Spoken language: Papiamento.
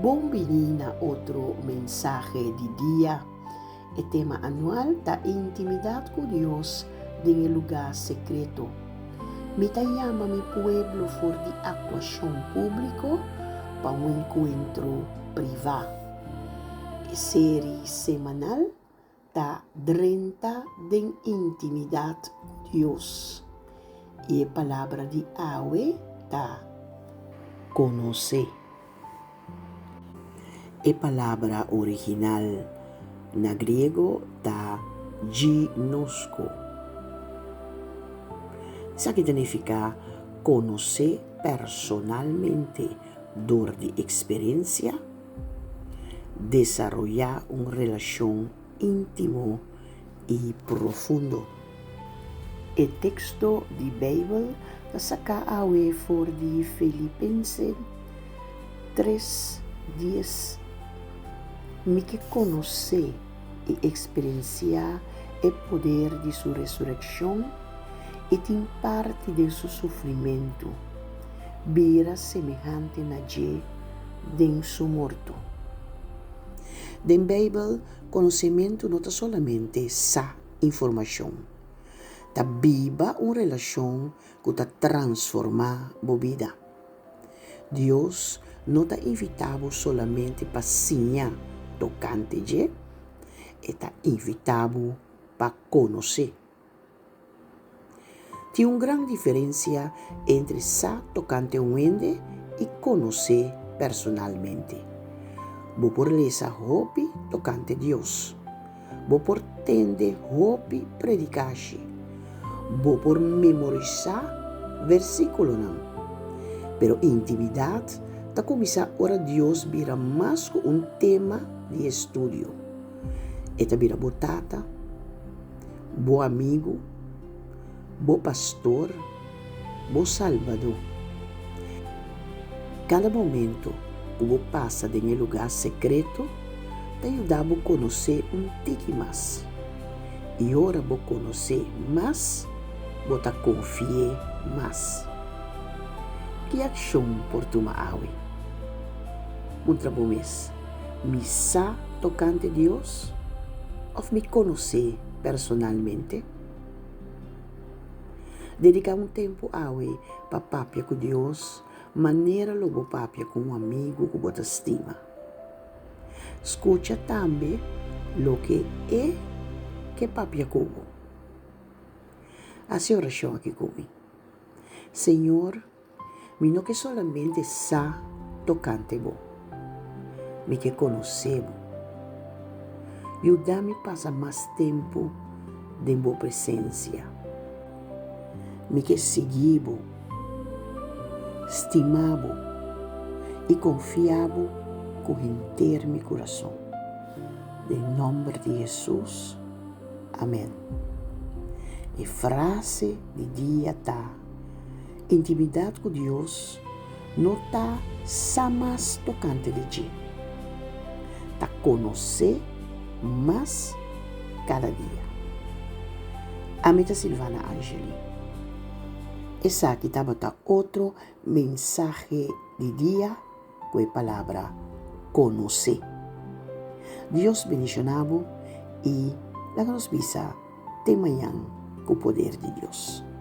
Bon bini na otro mensahe di dia. E tema anual ta Intimidat ku Dios den e lugá sekreto. Mi ta yama mi pueblo for di aktuashon públiko pa un enkuentro privá. E seri semanal ta drenta den intimidat ku Dios. I e palabra di awe ta konosé. E palabra original na griego ta ginosko. Esaki ta nifiká konosé personalmente dor di eksperensia, desaroyá un relashon íntimo i profundo. E teksto di Beibel ta saká awe for di Filipensen tres, dies, Mi ke konosé i eksperensiá e poder di su resurekshon i tin parti den su sufrimentu, bira semehante na dje den su morto. Den Beibel, konosementu no ta solamente sa informashon. Ta biba un relashon ku ta transformá bo bida. Dios no ta invitá bo solamente pa siña tokante dje, e ta invitá bo pa konosé. Tin un gran diferensia entre sa tokante un hende i konosé personalmente. Bo por lesa hopi tokante Dios. Bo por tende hopi predikashi. Bo por memorisá versíkulonan. Pero intimidat ta kuminsá ora Dios bira mas ku un tema di estudio. E ta bira bo Tata, bo amigu, bo pastor, bo Salbadó. Kada momento ku bo pasa den e lugá sekreto ta yuda bo konosé un tiki mas. I ora bo konosé mas, bo ta konfi'é mas. Ki akshon por tuma awe? Puntra bo mes, Mi sa tokante Dios òf mi konosé personalmente? Dediká un tempu awe pa papia ku Dios manera lo bo papia ku un amigu ku bo ta stima. Skucha tambe loke e ke papia ku bo. Hasi orashon aki ku mi. Señor, Mi no ke solamente sa tokante bo. Mi ke konosé bo. Yuda mi pasa mas tempu den bo presensia. Mi ke sigui bo, stima bo i konfia bo ku henter mi kurason. Den nòmber di Hesus, amèn. E frase di dia ta. Intimidat ku Dios no ta sa mas tokante di dje, ta konosé mas kada dia. Ami ta Silvana Angeli. Esaki tabata otro mensahe di dia ku e palabra konosé. Dios bendishoná bo i laga nos bisa te mañan ku poder di Dios.